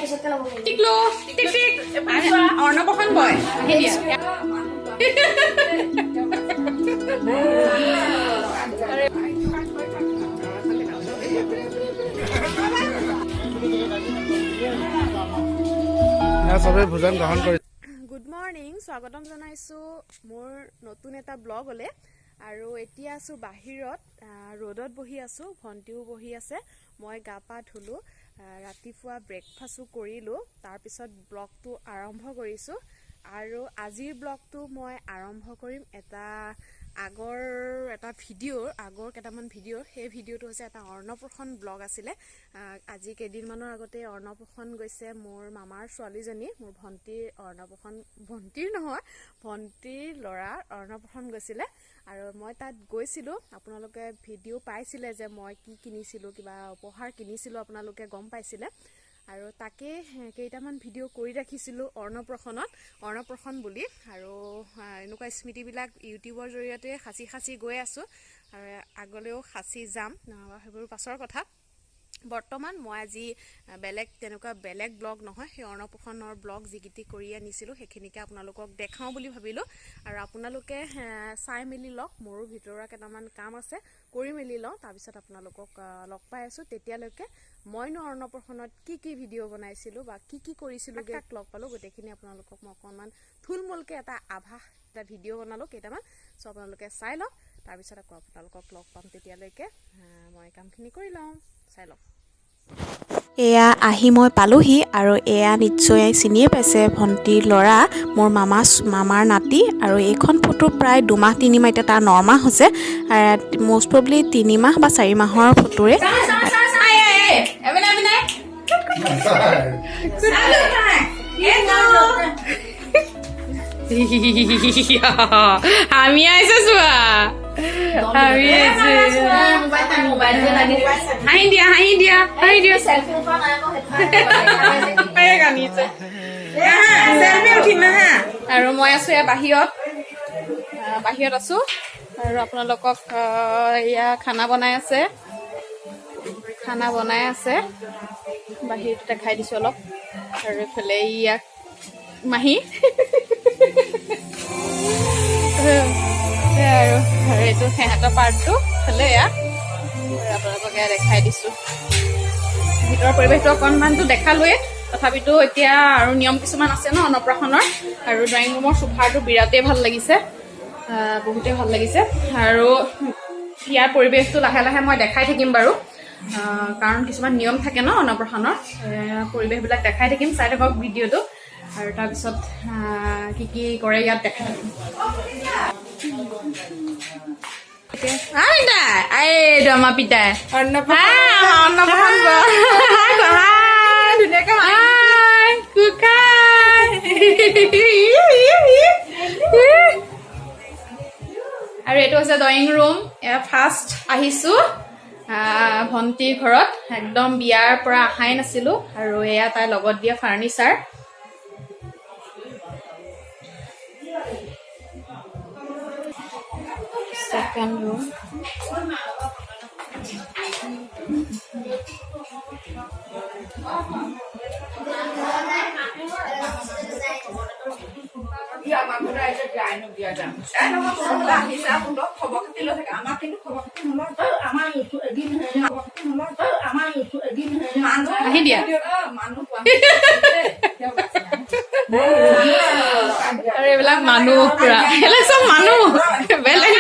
টিকলো, টিক টিক। অৰ্ণপ্ৰসন বয়, আহি দিয়া। চবেই ভোজন গ্ৰহণ কৰি। গুড মৰ্ণিং, স্বাগতম জনাইছোঁ মোৰ নতুন এটা ব্লগলৈ। আৰু এতিয়া আছোঁ বাহিৰত, ৰ'দত বহি আছোঁ, ভণ্টিও বহি আছে। মই গা পা ধুলোঁ, ৰাতিপুৱা ব্ৰেকফাষ্টো কৰিলোঁ, তাৰপিছত ব্লগটো আৰম্ভ কৰিছোঁ। আৰু আজিৰ ব্লগটো মই আৰম্ভ কৰিম এটা আগৰ এটা ভিডিঅ'ৰ, আগৰ কেইটামান ভিডিঅ'ৰ। সেই ভিডিঅ'টো হৈছে এটা অন্নপ্ৰাশন ব্লগ আছিলে। আজি কেইদিনমানৰ আগতে অন্নপ্ৰাশন গৈছে মোৰ মামাৰ ছোৱালীজনী, মোৰ ভণ্টিৰ অন্নপ্ৰাশন, ভণ্টিৰ নহয়, ভণ্টিৰ ল'ৰাৰ অন্নপ্ৰাশন গৈছিলে আৰু মই তাত গৈছিলোঁ। আপোনালোকে ভিডিঅ' পাইছিলে যে মই কি কিনিছিলোঁ, কিবা উপহাৰ কিনিছিলোঁ, আপোনালোকে গম পাইছিলে। আৰু তাকে কেইটামান ভিডিঅ' কৰি ৰাখিছিলোঁ অন্নপ্ৰাশনত, অন্নপ্ৰাশন বুলি। আৰু এনেকুৱা স্মৃতিবিলাক ইউটিউবৰ জৰিয়তে সাঁচি সাঁচি গৈ আছোঁ আৰু আগলৈও সাঁচি যাম, সেইবোৰ পাছৰ কথা। বৰ্তমান মই আজি বেলেগ তেনেকুৱা বেলেগ ব্লগ নহয়, সেই অন্নপ্ৰাশনৰ ব্লগ যিকেইটি কৰি আনিছিলোঁ সেইখিনিকে আপোনালোকক দেখাওঁ বুলি ভাবিলোঁ। আৰু আপোনালোকে চাই মেলি লওক, মোৰো ভিতৰুৱা কেইটামান কাম আছে, কৰি মেলি লওঁ, তাৰপিছত আপোনালোকক লগ পাই আছোঁ। তেতিয়ালৈকে মইনো অন্নপ্ৰাশনত কি কি ভিডিঅ' বনাইছিলোঁ বা কি কি কৰিছিলোঁ, কাক লগ পালোঁ, গোটেইখিনি আপোনালোকক মই অকণমান থুলমূলকৈ এটা আভাস এটা ভিডিঅ' বনালোঁ কেইটামান। চ' আপোনালোকে চাই লওক, তাৰপিছত আকৌ আপোনালোকক লগ পাম। তেতিয়ালৈকে মই কামখিনি কৰি লওঁ, চাই লওক। এয়া আহি মই পালোহি আৰু এয়া নিশ্চয় চিনিয়ে পাইছে, ভণ্টিৰ ল'ৰা, মোৰ মামাৰ নাতি। আৰু এইখন ফটো প্ৰায় 2 মাহ 3 মাহ, এতিয়া তাৰ 9 মাহ হৈছে, মষ্ট প্ৰবলি 3 মাহ বা 4 মাহৰ ফটোৰে। এপিনে, এপিনে। আমি আহিছে চোৱা, আমি আহিছে। হাঁহি দিয়া, হাঁহি দিয়া, হাঁহি দিয়া। কান্দিছে। আৰু মই আছো এয়া বাহিৰত, বাহিৰত আছো আৰু আপোনালোকক এয়া খানা বনাই আছে, খানা বনাই আছে, বাহিৰটো দেখাই দিছো অলপ। আৰু এইফালে ইয়াক মাহী। সেয়াই আৰু আৰু এইটো সিহঁতৰ পাৰ্টটো ফালে এয়া। আৰু আপোনালোকক এয়া দেখাই দিছো। ভিতৰৰ পৰিৱেশটো অকণমানতো দেখালোৱে, তথাপিতো এতিয়া আৰু নিয়ম কিছুমান আছে ন অন্নপ্ৰাশনৰ। আৰু ড্ৰয়িং ৰুমৰ চোফাৰটো বিৰাটেই ভাল লাগিছে, বহুতেই ভাল লাগিছে। আৰু ইয়াৰ পৰিৱেশটো লাহে লাহে মই দেখাই থাকিম বাৰু, কাৰণ কিছুমান নিয়ম থাকে ন অন্নপ্ৰাশনৰ। পৰিৱেশবিলাক দেখাই থাকিম, চাই থাকক ভিডিঅ'টো। আৰু তাৰপিছত কি কি কৰে ইয়াত দেখাই থাকিম। এইটো আমাৰ পিতাই। অন্নপ্ৰাশন। ধুনীয়াকে হাই কুকাই। আৰু এইটো হৈছে ড্ৰয়িং ৰুম। এয়া ফাৰ্ষ্ট আহিছো ভণ্টিৰ ঘৰত, একদম বিয়াৰ পৰা অহাই নাছিলো। আৰু এয়া তাই লগত দিয়া ফাৰ্নিচাৰ। Second room. আহি দিয়া। আৰু এইবিলাক মানুহ পুৰা, এইবিলাক চব মানুহ বেলেগ,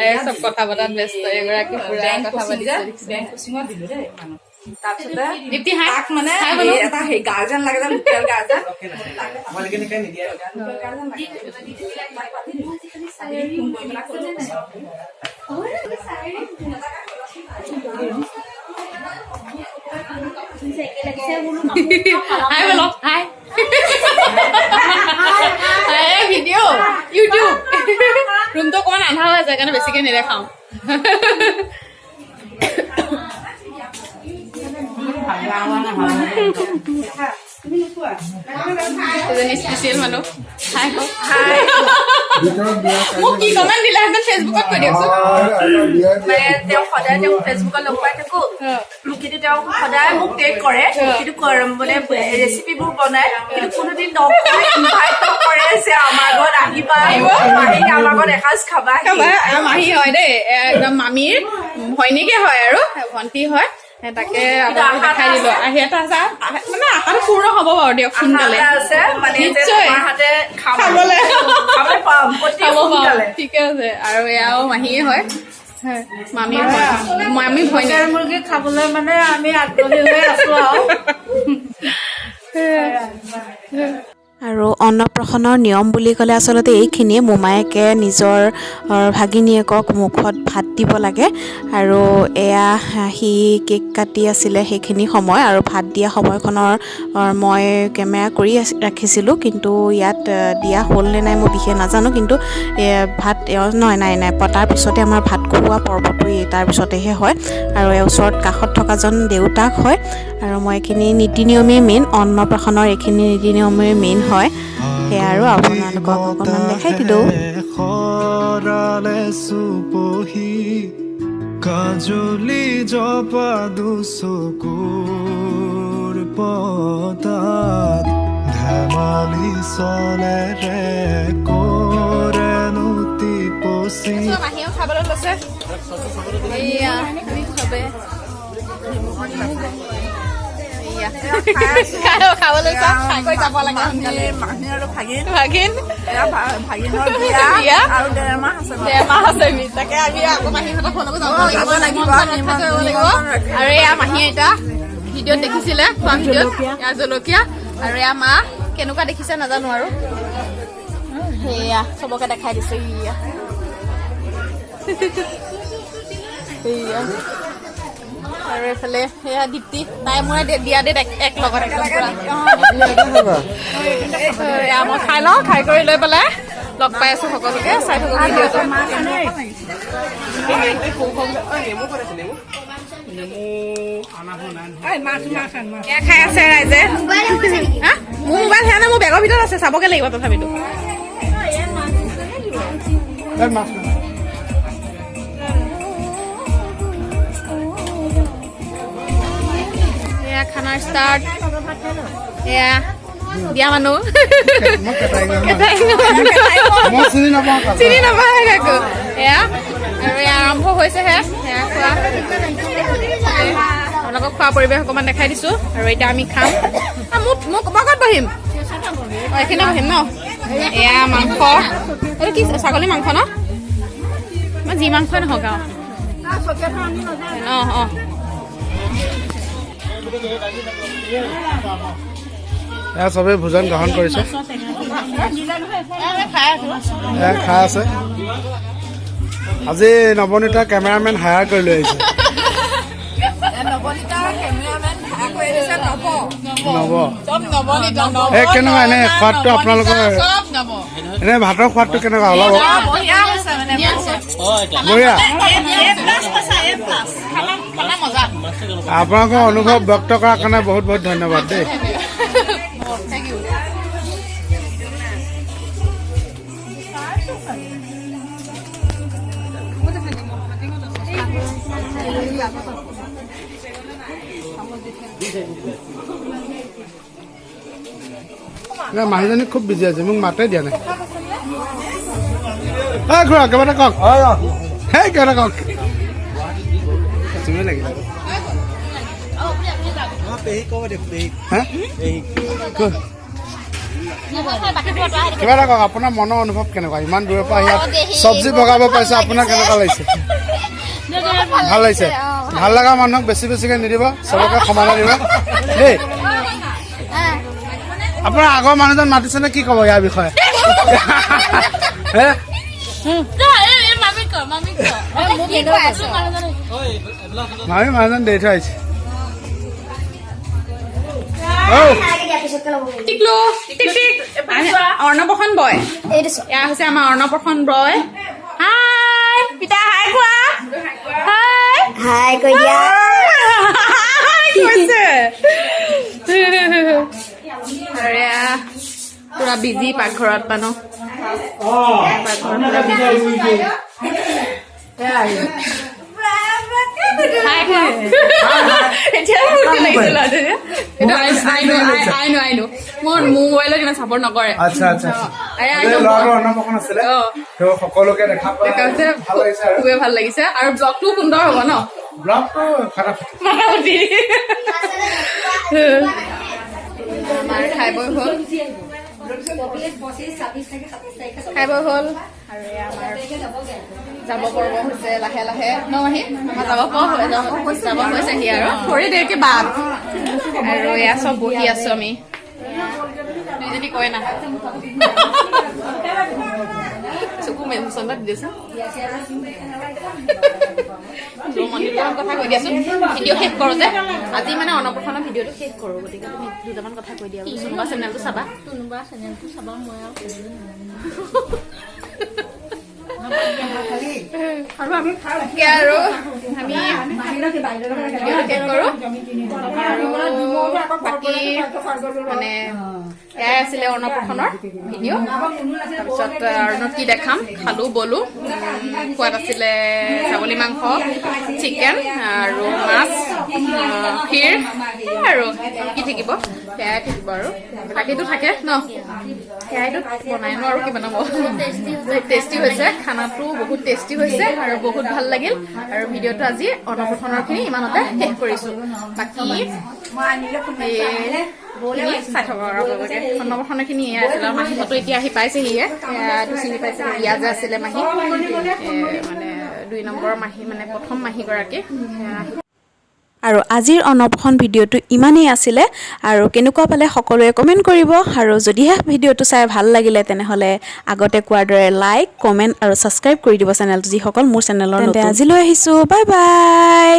এই চব কথা পতাত ব্যস্ত। এগৰাকী পুৰা কথা পাতিছে। বেংক কোচিঙত দিলো দেই মানুহ। তাৰপিছতে দীপ্তি, হাই। তাক মানে হাই বলো। এই এটা সেই গাৰ্জেন লাগে যে, লোকেল গাৰ্জেন। লোকেল গাৰ্জেন লাগে। তাক পাতি দিলো। ফোন কৰি পেলাই ক'লো। হাই বলো, হাই হাই। Video' YouTube. ৰুমটো অকণমান আন্ধাৰ হৈ আছে, সেইকাৰণে বেছিকে নেদেখাওঁ। এজনী স্পেচিয়েল মানুহ। হাই কওক। মোক কি কমেণ্ট দিলেহেঁতেন ফেচবুকত, কৈ দিয়কচোন। মানে তেওঁ সদায়, তেওঁক ফেচবুকত লগ পাই থাকো, কিন্তু তেওঁ সদায় মোক টেগ কৰে, কিন্তু মানে ৰেচিপিবোৰ বনায়, কিন্তু কোনোদিন নকয়, ইনভাইট নকৰে যে আমাৰ ঘৰত আহিবা, আহি আমাৰ ঘৰত এসাঁজ খাবা। খাবা। মাহী হয় দেই, একদম মামীৰ ভৈনীকে হয় আৰু ভন্টি হয়। তাকে আপোনালোক দেখাই দিলো আহি এটা আছে, মানে আশাটো পূৰ্ণ হ'ব বাৰু দিয়ক সোনকালে। আশা এটা আছে মানে যে নিশ্চয়। তোমাৰ হাতে খাম। খাবলে। খাবলৈ পাম অতি খাব পাওঁ। সোনকালে। ঠিকে আছে। আৰু এয়াও মাহীয়ে হয়, মামীৰ মামী ভৈনী। মুৰ্গী খাবলৈ মানে আমি আগ্ৰহী হৈ আছো আৰু। আৰু অন্নপ্ৰাশনৰ নিয়ম বুলি ক'লে আচলতে এইখিনিয়ে। মোমায়েকে নিজৰ ভাগিনীয়েকক মুখত ভাত দিব লাগে। আৰু এয়া সি কেক কাটি আছিলে সেইখিনি সময় আৰু ভাত দিয়া সময়খনৰ মই কেমেৰা কৰি ৰাখিছিলোঁ। কিন্তু ইয়াত দিয়া হ'ল নে নাই মই বিশেষ নাজানো। কিন্তু ভাত নহয়, নাই নাই পতাৰ পিছতে আমাৰ ভাত খোৱা পৰ্বটো তাৰপিছতেহে হয়। আৰু এই ওচৰত কাষত থকাজন দেউতাক হয়। আৰু মই এইখিনি নীতি নিয়মেই মেইন, অন্নপ্ৰাশনৰ এইখিনি নীতি নিয়মেই মেইন হয়। সেয়া আৰু আপোনালোকক অকণমান দেখাই দিলোঁ। সৰালে চুপহি কাজলি জপা দুচকুৰ পতাত ধেমালি চলে ৰে কৰেনো টিপচি। মাহীয়েও খাবলৈ লৈছে। এইয়া আমি চবে এইয়া খাবলৈ চব খাই কৰি যাব লাগে সোনকালে। মাহী আৰু ভাগিন। ভাগিন। এয়া ভাগিনৰ বিয়া। বিয়া। আৰু 1.5 মাহ আছে। 1.5 মাহ আছে। আমি তাকে আমি আকৌ মাহীহঁতৰ ঘৰলৈকো যাব লাগিব। যাব লাগিব। নিমন্ত্ৰণ ৰক্ষা কৰিব লাগিব। আৰু এয়া মাহী আইতা, ভিডিঅ'ত দেখিছিলে খোৱা ভিডিঅ'ত। এয়া জলকীয়া আৰু এয়া মা। কেনেকুৱা দেখিছে নাজানো। আৰু সেয়া চবকে দেখাই দিছো। ইয়া সেয়া আৰু এইফালে সেয়া দীপ্তি, তাই মোৰে বিয়া ডেট এক লগত একদম পুৰা। এয়া মই খাই লওঁ, খাই কৰি লৈ পেলাই লগ পাই আছো সকলোকে। চাই থাকক ভিডিঅ'টো। এয়া খাই আছে ৰাইজে। হা, মোৰ মোবাইল সেয়া নাই, মোৰ বেগৰ ভিতৰত আছে, চাবগে লাগিব তথাপিতো। ইয়াত মাছ নাই। এয়া খানাৰ ষ্টাৰ্ট। এয়া দিয়া মানুহ। মই কেটাৰিং। কেটাৰিং মানুহ। মই চিনি নাপাওঁ কাকো। চিনি নাপায় কাকো। এয়া আৰু এয়া আৰম্ভ হৈছেহে। এয়া খোৱা, আপোনালোকক খোৱা পৰিৱেশ অকণমান দেখাই দিছোঁ। আৰু এতিয়া আমি খাম। মোক মোক মই ক'ত বহিম? অঁ, এইখিনিতে বহিম ন। এয়া মাংস, এইটো কি ছাগলী মাংস ন? মই যি মাংসই নহওক আৰু। অঁ অঁ এয়া চবেই ভোজন গ্ৰহণ কৰিছে। এয়া খাই আছে। আজি নৱনীতা কেমেৰামেন হায়াৰ কৰি লৈ আহিছে। নৱনীতা কেমেৰামেন ভাড়া কৰি দিছে নৱ। নৱ। চব নৱনীতা। এই কেনেকুৱা এনে সোৱাদটো আপোনালোকৰ? চব নৱ। এনে ভাতৰ সোৱাদটো কেনেকুৱা অলপ? বঢ়িয়া হৈছে মানে। বঢ়িয়া। এ প্লাছ পাইছা, এ প্লাছ। খানা খানা মজা। আপোনালোকৰ অনুভৱ ব্যক্ত কৰাৰ কাৰণে বহুত বহুত ধন্যবাদ দেই। Thank U. নাই, মাহীজনী খুব বিজি আছে, মোক মাতে দিয়া নাই। ঐ খুৰা, কিবা এটা কওক। হেই, কিবা এটা কওক। তুমি লাগিলে হা? কিবা এটা কওক, আপোনাৰ মনৰ অনুভৱ কেনেকুৱা? ইমান দূৰৰ পৰা ইয়াত চব্জি ভগাব পাৰিছে, আপোনাৰ কেনেকুৱা লাগিছে? ভাল লাগিছে। ভাল লগা মানুহক বেছি বেছিকে নিদিব, চবকে সমানে দিব দেই। আপোনাৰ আগৰ মানুহজন মাতিছেনে, কি ক'ব ইয়াৰ বিষয়ে হে? কি কৈ আছ? মামী মানুহজন দেৰি থৈ আহিছে। ঔ টিকলু টিক টিক, অৰ্ণপ্ৰসন বয়। এয়া হৈছে আমাৰ অৰ্ণপ্ৰসন বয়। হাই পিতা, হাই কোৱা, হাই। হাই কৈ দিয়া। হাই কৈছে। বিজি পাকঘৰত মানুহ, পাকঘৰত পুৰা busy। হাই, হাই। এতিয়া ফূৰ্তি লাগিছে ল'ৰাটোৱে। এইটো আইনো, আইনো, আইনো। মোৰ মোবাইলত ইমান চাপৰ্ট নকৰে। আচ্ছা আচ্ছা আৰে, আইনো। ল'ৰাটোৰ অন্নপ্ৰাশন আছিলে। তো সকলোকে দেখা পাই দেখা পাইছে, ভাল লাগিছে আৰু খুবেই ভাল লাগিছে আৰু ব্লগটোও সুন্দৰ হ'ব ন? ব্লগটো ফাটাফাটি। ফাটাফাটি। আমাৰ খাই বৈ হ'ল, খাই বৈ হ'ল আৰু এয়া আমাৰ যাব পৰ্ব হৈছে লাহে লাহে ন মাহী? আমাৰ যাব পৰা হৈ যাব হৈছেহি আৰু থোৰে দেৰিকে বাদ। আৰু এয়া চব বহি আছো আমি। দুইজনী কয় না, চকু মেনচনত দিছোন। মন্দিৰৰ কথা কৈ দিয়াচোন। ভিডিঅ' শেষ কৰোঁ যে আজি, মানে অন্নপ্ৰাশনৰ ভিডিঅ'টো শেষ কৰোঁ। গতিকে তুমি দুটামান কথা কৈ দিয়া। কোনোবা চেনেলটো চাবা। কোনোবা চেনেলটো চাবা, মই আৰু ক'বলৈ নাজানো। তাকে আৰু আমি ভিডিঅ'টো শেষ কৰোঁ। আৰু বাকী মানে এয়াই আছিলে অন্নপ্ৰাশনৰ ভিডিঅ'। তাৰপিছত আৰুনো কি দেখাম? খালো বলো। খোৱাত আছিলে ছাগলী মাংস, চিকেন আৰু মাছ, ক্ষীৰ। সেয়াই আৰু কি থাকিব? সেয়াই থাকিব আৰু বাকীটো থাকে ন, সেয়াইতো বনাই ন, আৰু কি বনাব? বহুত টেষ্টি হৈছে খানাটো, বহুত টেষ্টি হৈছে আৰু বহুত ভাল লাগিল। আৰু ভিডিঅ'টো আজি অন্নপ্ৰাশনৰখিনি ইমানতে শেষ কৰিছো। বাকী এইখিনি চাই থাকক আৰু আপোনালোকে। অন্নপ্ৰাশনখিনি এয়াই আছিলে আৰু মাহীহঁতো এতিয়া আহি পাইছেহিহে। এয়াটো চিনি পাইছে, বিয়া যে আছিলে মাহী, মানে 2 নম্বৰৰ মাহী, মানে প্ৰথম মাহীগৰাকী সেয়া আহি আৰু আজিৰ অন্নপ্ৰাশন ভিডিঅ'টো ইমানেই আছিলে। আৰু কেনেকুৱা পালে সকলোৱে কমেণ্ট কৰিব। আৰু যদিহে ভিডিঅ'টো চাই ভাল লাগিলে, তেনেহ'লে আগতে কোৱাৰ দৰে লাইক, কমেণ্ট আৰু ছাবস্ক্ৰাইব কৰি দিব চেনেলটো, যিসকল মোৰ চেনেলৰ। আজিলৈ আহিছোঁ, বাই বাই।